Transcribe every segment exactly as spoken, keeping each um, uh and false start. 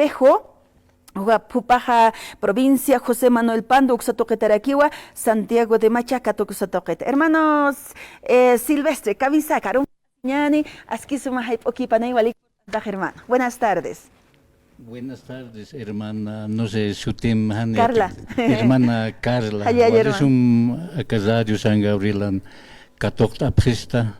Espejo, uka phupaxa provincia José Manuel Pando uksa tuqitarakiwa, Santiago de Machaca tukusa tuqita. Hermanos, eh, Silvestre, kamisaka, arum ñani, aski suma jayp'ukipanay walik purt'antax, hermano. Buenas tardes. Buenas tardes, hermana, no sé, sutim, jani, Carla. Hermana Carla. Jallalla, hermano. Walisum aka Radio San Gabrielan katuqt'apxista,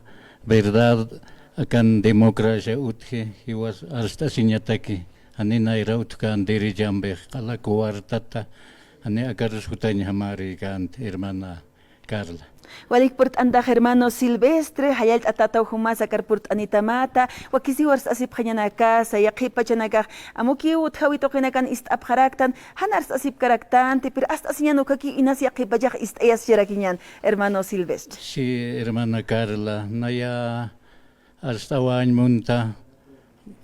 verdad, akan democracia utji, jiwas arst'asiñataki, jani nayra utjkän derechampi, q'ala cuartata, jani akarus jutañjamari känti, hermana Carla. Walik purt'antax, hermano Silvestre, jallallt'atataw jumas akar purt'anitamata, wakisiw arst'asipxañanakasa, yaqhip pachanakax amukiw utjawi tuqinakan ist'apxaraktan, jan arst'asipkaraktanti, pero arst'asiñan ukhaki inas yaqhip pachax ist'ayasicharakiñan, hermano Silvestre. Sí, hermana Carla, naya arst'awañ munta,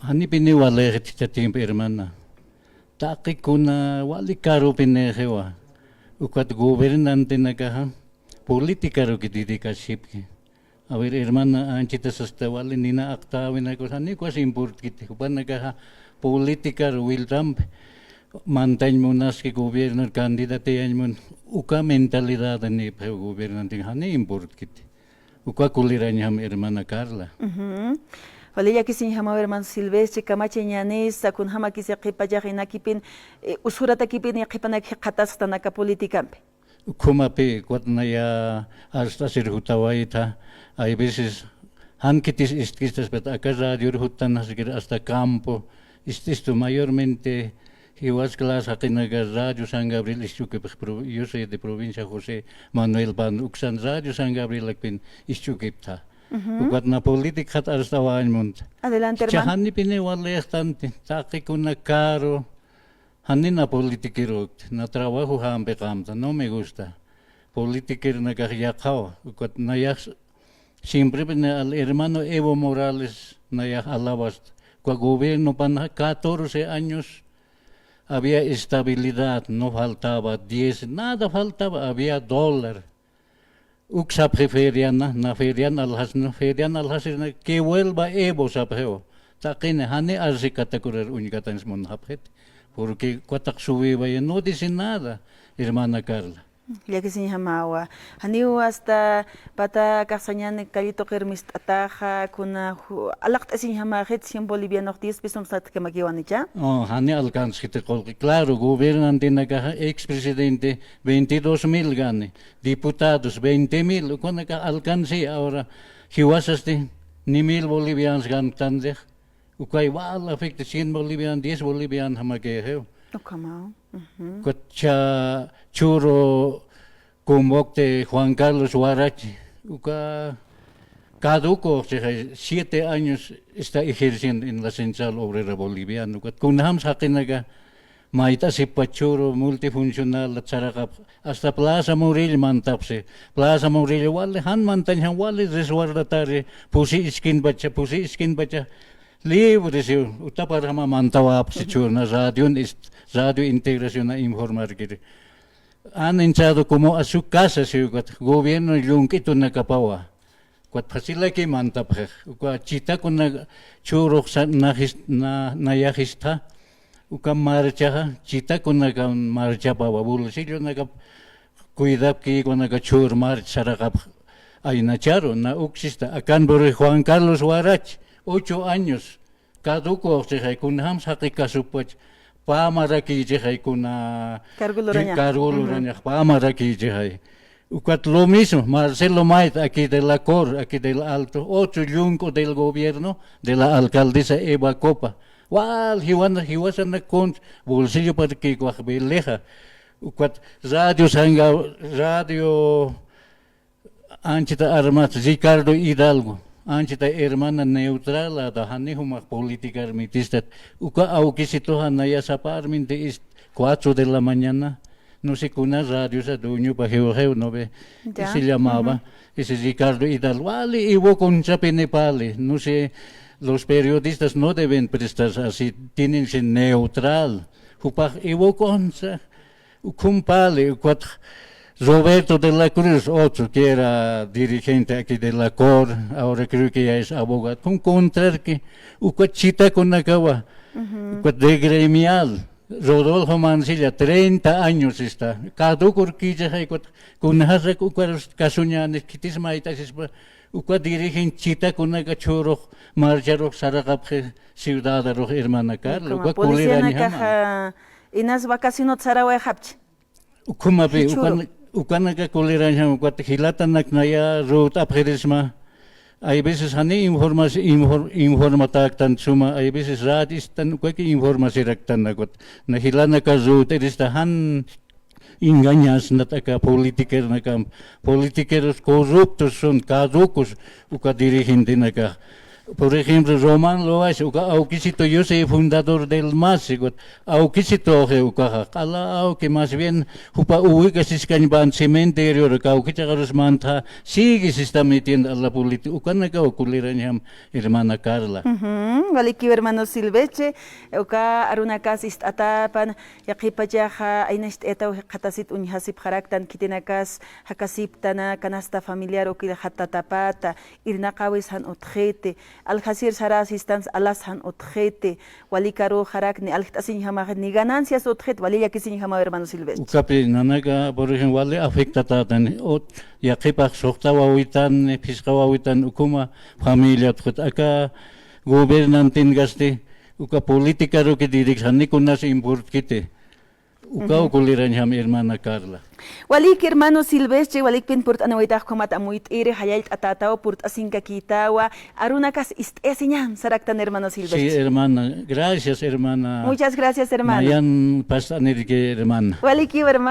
janipiniw walixit jichha tiempo, hermana. Taqi kuna wali karupinixiwa. Ukat gobernantenakaxa politicarukit dedicasipki. A ver, hermana, anchita sasta wali nina aqtäwinakus janiw ukas importkiti. Jupanakaxa politicar wiltampi mantañ munaski, gobierno candidatayañ mun, uka mentalidad nipxiw gobernanten, janiw importkiti. Uka kulirañjam, hermana Carla. Ujú. Wali llakisiñjamaw, hermano Silvestre, kamachañanisa, kunjamakis yaqhip pachax inakipin, eh, usuratakipin yaqhipanak jikxatasxtan aka politikampi. Ukhamapi, ukat naya arst'asir jutawayta, hay veces, jan khitis istkistaspat aka radior juttanxaskir hasta campo, ist'istu mayormente, jiwas clase jaqinaka Radio San Gabriel ist'ukipxi, pro-, yo soy de provincia José Manuel Pando, uksan Radio San Gabriel akpin ist'ukipta. Ujú. Ukat na política jat arst'awañ munta. Adelante, hermano. Jichha janipini walixtanti, taqi kuna karu, jani na politiquerokti, na trabajo jampi qamta, no me gusta. Politiquernakax yaqhawa, ukat nayax siemprepini al hermano Evo Morales nayax alabasta. Uka gobiernopan catorce años había estabilidad, no faltaba diez, nada faltaba, había dólar. Uk sapxi feriana, na ferian aljasna, ferian aljasirna, que vuelva Evo sapxiwa. Taqini, jani arsi katakurar uñkatañs munxapxiti. Porque ukatax subiwaya, no dice nada, hermana Carla. Llakisiñjamawa. Janiw hasta pata akax sañäni, calle tuqir mist'ataxa, kuna ju-, alaqt'asiñjamäxit cien bolivianox diez pesonx satjkamakiwan jichha. Oh, jani alcanzxiti qullqi. Claro, gobernantenakaxa, expresidente, veintidós mil gani. Diputados, veinte mil, ukanakax alcancía, ahora, jiwasasti, ni mil bolivianos ganktantix. Ukay wal afecta, cien boliviano, diez boliviano jamakïxiw. Ukhamaw. Ujú. Ukat chhä chhüru convocante Juan Carlos Huarache, uka caduco, o sea, siete años está ejerciendo en la Central Obrera Boliviana. Ukat kunjams jaqinaka mayt'asipach chhüru multifuncional saraqapxi, hasta Plaza Murillo mantapxi. Plaza Murillo wali, jan mantañjam wali resguardatari, pusi iskinpacha, pusi iskinpacha, libre si, utaparjama mantawapxi chhüruna, radion ist-, Radio Integración a informarkiri. Han entrado como a su casa, si ukat gobierno llunk'itunakapawa. Ukat facilaki mantapxix. Uka chitakuna chhürux sa-, najis-, na-, nayaxistxa. Uka marchaxa, chitakunaka marchapawa, bolsillonaka cuidapki, kunaka chhür march saraqapx aynacharu, na uksista. Akan puri Juan Carlos Huarache, ocho años, caduco, o sea, kunjams jaqi kasupach, pamarakïchixay kuna cargo lurañax. Cargo lurañax, pamarakïchixay. Ukat lo mismo, Marcelo Maid, aquí de la COR, aquí del Alto, otro llunk'u del gobierno, de la alcaldesa Eva Copa. Wal, jiwan, jiwasanak contra, bolsillo para que cuajbeleja. Ukat Radio Sanga, Radio Anchita armat Ricardo Hidalgo, anchita hermana neutral, ata jani jumax política armitistat, uka awkisituxa naya sapa arminti ist cuatro de la mañana, no sé kuna radiosa dueñopa jiwxiw, ¿no ve? Ya. Y se llamaba, ujú, ese Ricardo Hidalgo, wali, Evo Conchapini pali, no sé, los periodistas no deben prestarse así, tienen que ser neutral, jupax Evo Concha, Ukhum pali, ukat Roberto de la Cruz, otro que era dirigente aquí de la COR, ahora creo que ya es abogado, con contrarque, ukat chitakunakawa, Ujú. Ukat degremial, Rodolfo Mancilla, treinta años está. Caducur kichaxay, ukat kunjasak ukarus kasuñäni, khitis mayt'asispa, uka dirigente chitakunaka chhurux, marcharux saraqapxi ciudadarux, hermana Carla, uka kulirañjama. Policianakaxa inas vacacionot sarawayxapchi. Ukhumapi, ukan-, ukanaka kulirañjam, ukat jilatanak naya ruwt'apxirisma. Hay veces jani informas-, infor-, informatäktan suma, hay veces rat istan, ukaki informasiraktan, ukat na jilanaka ruwt'irista jan engañasnat aka politiqueronakam, politiqueros corruptos son, caducos, uka dirigentenaka. Por ejemplo, Román Loaiza, uka awkisitu, yo soy fundador del mas, ukat awkisituxi ukaxa, q'ala awki, más bien, jupa uwikas iskañpan cementerio, uka awkichaxarus mantxa, sigue se está metiendo a la política, ukanakaw kulirañjam, hermana Carla. Ujú, walikiw hermano Silvestre, uka arunakas ist'atapan, yaqhipachaxa aynacht'ayataw jikxatasit uñjasipxaraktan, khitinakas jakasiptana, canasta familiar ukillxatatapata, irnaqawis jan utjxiti, aljasir saräsistans alas jan utjxiti, wali karuxarakni, aljt'asiñjamax ni ganancias utjxiti, wali llakisiñjamaw hermano Silvestre. Ukapi nanaka, por ejemplo, wali afectatätan, ot-, yaqhipax suxta wawitan, phisqa wawitan, ukhuma familia utjxit, aka gobernantenkasti, uka politicaruki dirección, ni kunas importkiti. Ukaw kulirañjam, hermana Carla. Walik hermano Silvestre, walikpin purt'anawaytax ukhamat amuyt'iri, jayallt'atätawa, purt'asinkakïtawa, arunakas ist'ayasiñam saraktan hermano Silvestre. Sí, hermana. Gracias, hermana. Muchas gracias, hermano. Nayan past'anirki, hermana. Walikiw hermano.